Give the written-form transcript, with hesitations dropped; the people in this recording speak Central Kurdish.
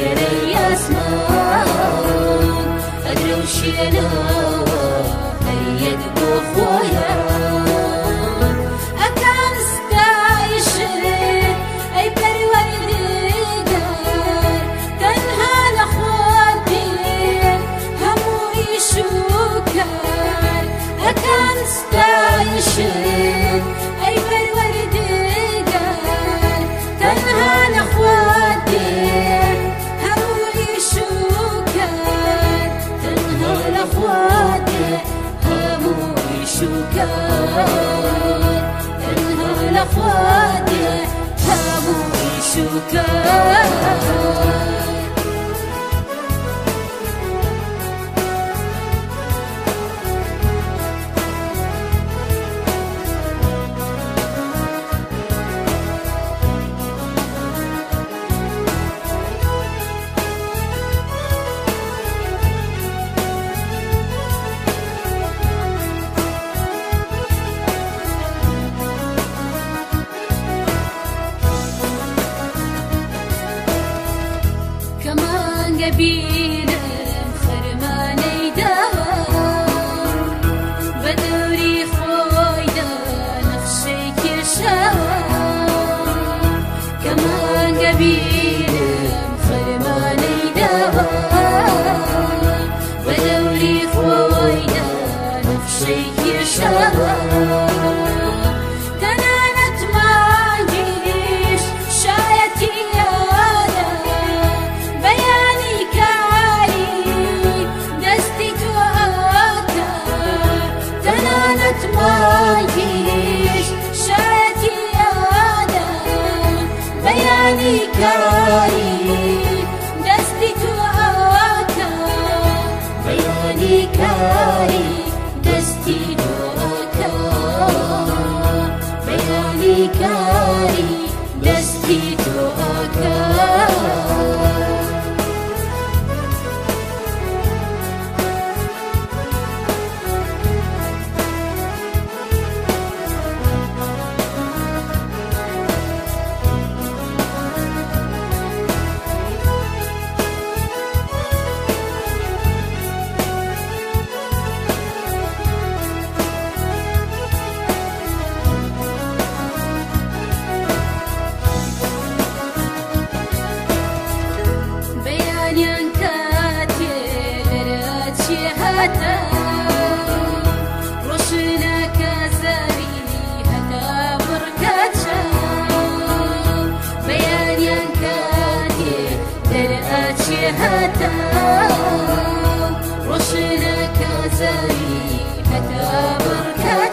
ئەستێرەی ئاسمان ئەدرەوشێنەوە هەریەک بۆ خۆیان. ئەکان ستایشت ئەی پەروەردگار، تەنها لە خۆت بێ هەموو ئیش و کار. ئەکان ستایشت ئەی پەروەردگار، تەنها لە خۆت بێ هەموو ئیش و کار. تەنها لە خۆت بێ هەموو ئیش و کار، تەنها لە خۆت بێ هەموو ئیش و کار. کەمانگە بینم خەرمانەی داوە، بە دەوری خۆیدا نەخشەی کێشاوە. کەمانگە بینم خەرمانەی داوە، بە دەوری خۆیدا نەخشەی کێشاوە. تەنانەت مانگیش شایەتی یادە، بەیانی کاری دەستی تۆ ئاکا. تەنانەت مانگیش شایەتی یادە، بەیانی کاری دەستی تۆ ئاکا. بەیانی کاری دەستی تۆ ئاکا، بەیانی کاری دەستی تۆ ئاکا. بەیانیان کاتێ دەرەچێ هەتا ڕۆشنەکە زەوی هەتا بڕکەچە. بەیانیان کاتێ دەرئەچێ هەتا ڕۆشنەکە زەوی هەتا بڕکەچە.